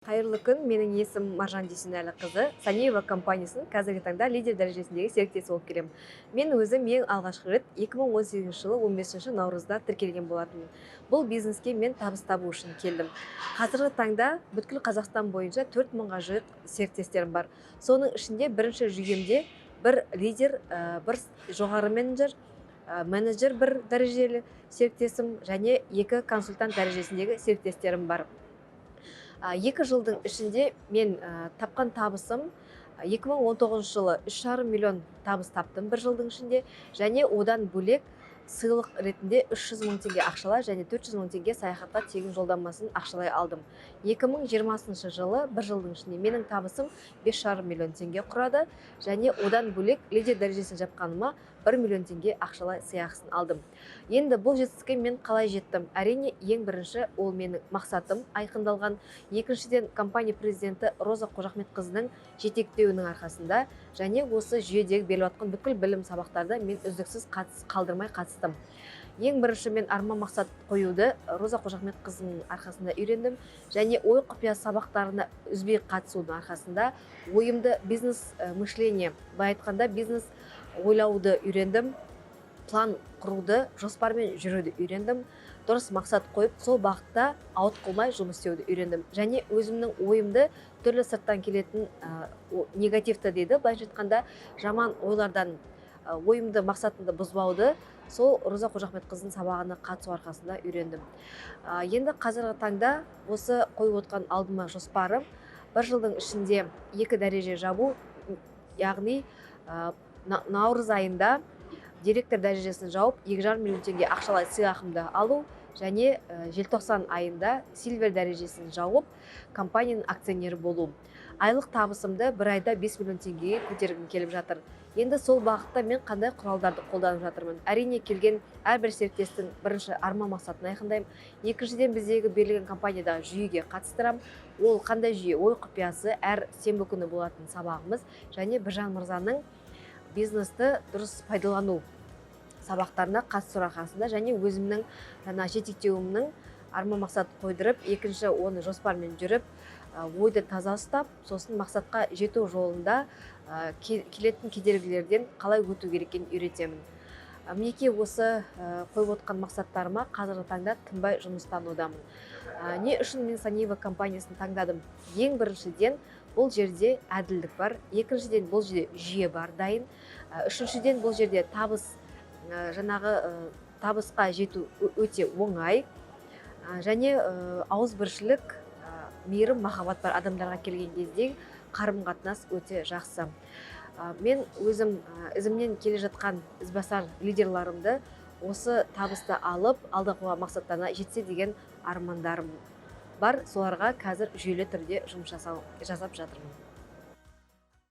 Қайырлы күн! Менің есімім Маржан Дүйсенәліқызы. Саниева компаниясының қазіргі таңда лидер дәрежесіндегі серіктесі болып келемін. Мен өзім ең алғашқы рет 2018 жылы 15 наурызда тіркелген болатынмын. Бұл бизнеске мен табыс табу үшін келдім. Қазіргі таңда бүткіл Қазақстан бойынша 4000-ға жуық серіктестерім бар. Соның ішінде бірінші жүйемде бір лидер, бір жоғары менеджер, менеджер бір дәрежелі серіктесім және екі консультант дәрежесіндегі серіктестерім бар. 2 жылдың ішінде мен тапқан табысым 2019 жылы 3,5 миллион табыс таптым бір жылдың ішінде және одан бөлек сыйлық ретінде 300 мың теңге ақшалай және 400 мың теңге саяхатқа тегін жолдамасын ақшалай алдым. 2020 жылы бір жылдың ішінде менің табысым 5,5 миллион теңге құрады және одан бөлек лидер дәрежесін жапқаныма 1 миллион теңге ақшалай сыйақысын алдым. Енді бұл жетістікке мен қалай жеттім? Әрине, ең бірінші ол менің мақсатым айқындалған, екіншіден, компания президенті Роза Қожахметқызының жетектеуінің арқасында және осы жүйедегі беріліп жатқан бүкіл білім сабақтарда мен үздіксіз қатыс қалдырмай қатыстым. Ең бірінші мен арман, мақсат қоюды Роза Қожахметқызының арқасында үйрендім және ой құпиясы сабақтарына үзбей қатысудың арқасында ойымды бизнес мышление, былай айтқанда, бизнес ойлауды үйрендім, план құруды, жоспармен жүруді үйрендім, дұрыс мақсат қойып, сол бағытта ауытқымай жұмыс істеуді үйрендім және өзімнің ойымды түрлі сырттан келетін негативті дейді, былайша айтқанда, жаман ойлардан ойымды, мақсатымды бұзбауды сол Роза Қожахметқызының сабағына қатысу арқасында үйрендім. Енді қазіргі таңда осы қойып отқан алдыма жоспарым: бір жылдың ішінде екі дәреже жабу, яғни наурыз айында директор дәрежесін жауып, 2,5 миллион теңге ақшалай сыйақымды алу және желтоқсан айында сильвер дәрежесін жауып, компанияның акционері болу. Айлық табысымды бір айда 5 миллион теңгеге көтергім келіп жатыр. Енді сол бағытта мен қандай құралдарды қолданып жатырмын? Әрине, келген әрбір серіктестің бірінші арман, мақсатын айқындаймын. Екіншіден, біздегі берілген компаниядағы жүйеге қатыстырамын. Ол қандай жүйе? Ой құпиясы, әр сенбі күні болатын сабағымыз және Біржан мырзаның бизнесті дұрыс пайдалану сабақтарына қатысу арқасында және өзімнің жаңа жетектеуімнің арман, мақсат қойдырып, екінші, оны жоспармен жүріп, ойды таза ұстап, сосын мақсатқа жету жолында келетін кедергілерден қалай өту керек екенін үйретемін. Мінекей, осы қойып отқан мақсаттарыма қазіргі таңда тынбай жұмыстанудамын. Не үшін мен Саниева компаниясын таңдадым? Ең біріншіден, бұл жерде әділдік бар, екіншіден, бұл жерде жүйе бар дайын, үшіншіден, бұл жерде табыс, жаңағы табысқа жету өте оңай және ауызбіршілік, мейірім, махаббат бар. Адамдарға келген кезде қарым қатынас өте жақсы. Мен өзім ізімнен келе жатқан ізбасар лидерларымды осы табысты алып, алда қойған мақсаттарына жетсе деген армандарым бар. Соларға қазір жүйелі түрде жұмыс жасап жатырмын.